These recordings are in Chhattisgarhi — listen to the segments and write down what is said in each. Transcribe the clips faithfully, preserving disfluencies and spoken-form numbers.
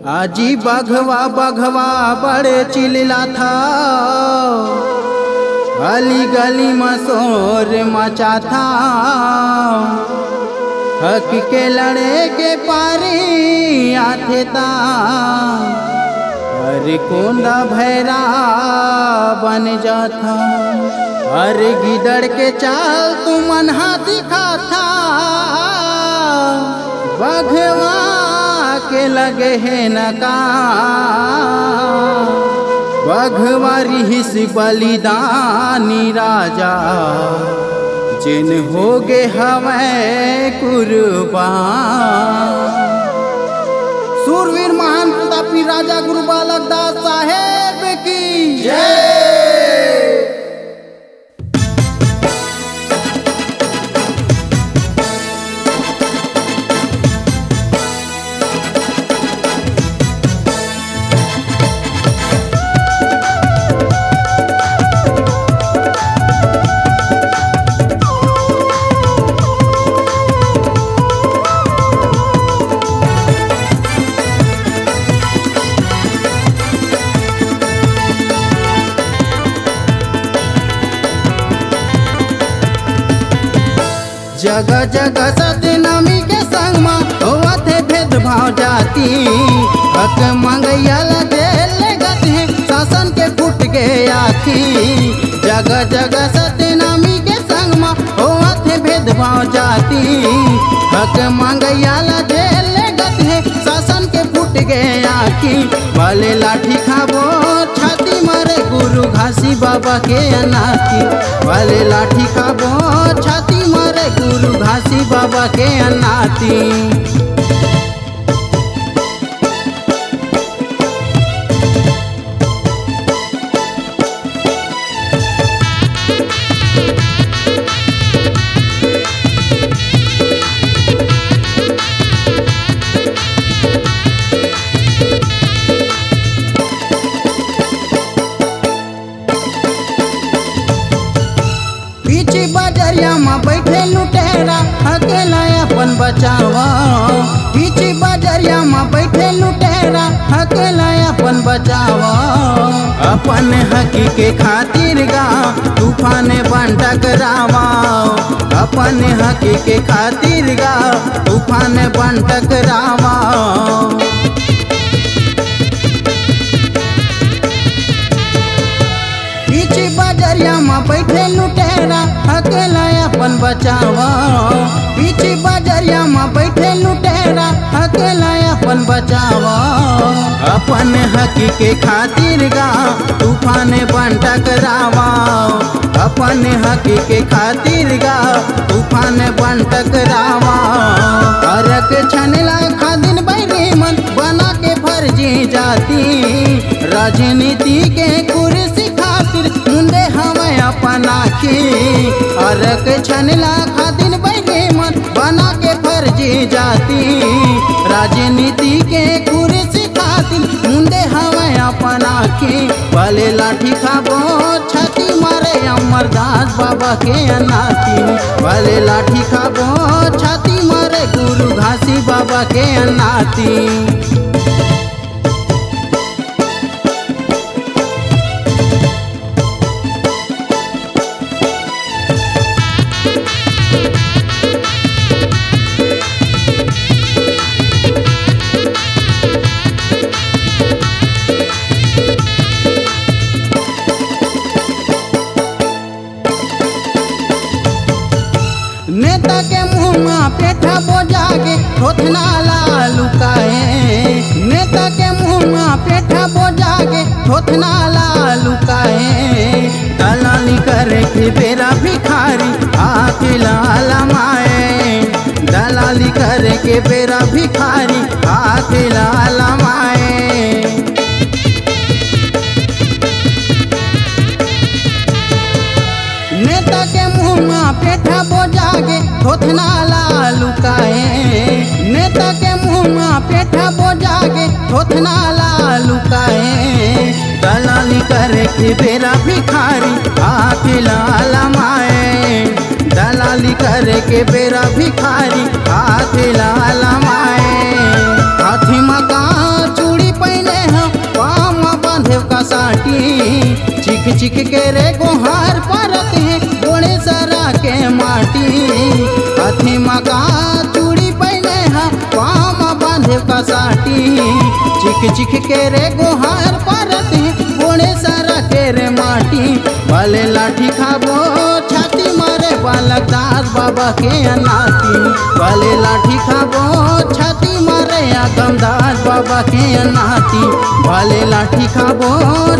आजी बघवा बघवा बड़े चिल्लाथा, गली गली म शोर मचाथा। हक के लड़े के पारी आथे ता, अरे कोंदा भैरा बन जाथा। अरे गिदड़ के चाल तुमन हा दिखाथा, बघवा के लगे हे न का। बघवा रिहिस बलिदानी राजा, जेन होगे हवय कुर्बान। सूरवीर महान प्रतापी राजा गुरु बालक दास साहेब की जय। जगह जगह सतनामी के संग म होवत हे भेदभाव जाति। हक मंगैया ल जेल लेगत हे, शासन के फूट गे आँखी। जगह जगह सतनामी के संग म होवत हे भेदभाव जाति। हक मंगैया ल जेल लेगत हे, शासन के फूट गे आँखी। भले लाठी खाबो छाती म रे गुरु घासी बाबा के अनाती। भले लाठी खाबो छाती म रे गुरु घासी बाबा के अनाती। बीच बजरिया म बइठे लुटेरा, हक ल अपन बचावा। बीच बजरिया म बइठे लुटेरा, हक ल अपन बचावा। अपन हक के खातिर गा तूफान बन टकरावा। अपन हक के खातिर गा तूफान बन टकरावा। बीच बजरिया म बइठे लुटेरा, हक ल अपन बचावा। बीच बजरिया म बइठे लुटेरा, हक ल अपन बचावा। अपन हक के खातिर गा तूफान बन टकरावा। अपन हक के खातिर गा तूफान बन टकरावा। अरक छन ला खादिन बैरी मन बना के फर्जी जाति। राजनीति के कुर्सी खातिर मुंदे हवय अपन आँखी। अरक छन ला खादिन बैरी मन बना के फर्जी जाति। राजनीति के कुर्सी खातिर मुंदे हवय अपन आँखी। भले लाठी खाबो छाती म रे अमरदास बाबा के अनाती। भले लाठी खाबो छाती म रे गुरु घासी बाबा के अनाती। नेता के मुंह म पेठा बोजा के थोथना ला लुकाए। नेता के मुंह म पेठा बोजा के थोथना ला लुकाए। दलाली करे के बेरा भिखारी हाथ ला लमाए। दलाली करे के बेरा भिखारी हाथ ला लमाए। नेता के मुंह म पेठा बोजा के थोथना ला लुकाए। नेता के मुंह म पेठा बोजा के थोथना ला लुकाए। दलाली करे के बेरा भिखारी हाथ ला लमाए। दलाली करे के बेरा भिखारी हाथ ला लमाए। हाथ म का चूड़ी चिख के रे गोहार परत हे गोड़े सरा के माटी। हाथे म का चूड़ी पहिने हा, पाँव म बांधे कसाटी। चिख चिख के रे गोहार परत हे गोड़े सरा के रे माटी। भले लाठी खाबो छाती मारे बालक दास बाबा के अनाती। भले लाठी खाबो छाती मारे आगम दास बाबा के अनाती। भले लाठी खाबो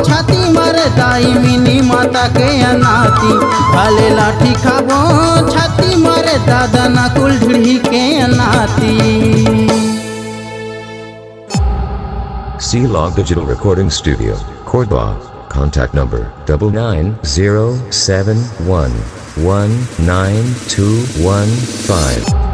छाती मारे दाई मिनी माता के अनाती। भले लाठी खाबो छाती मारे दादा नकुल ढिढ़ी के अनाती। C Log Digital Recording Studio, Cordoba. Contact number double nine zero seven one one nine two one five.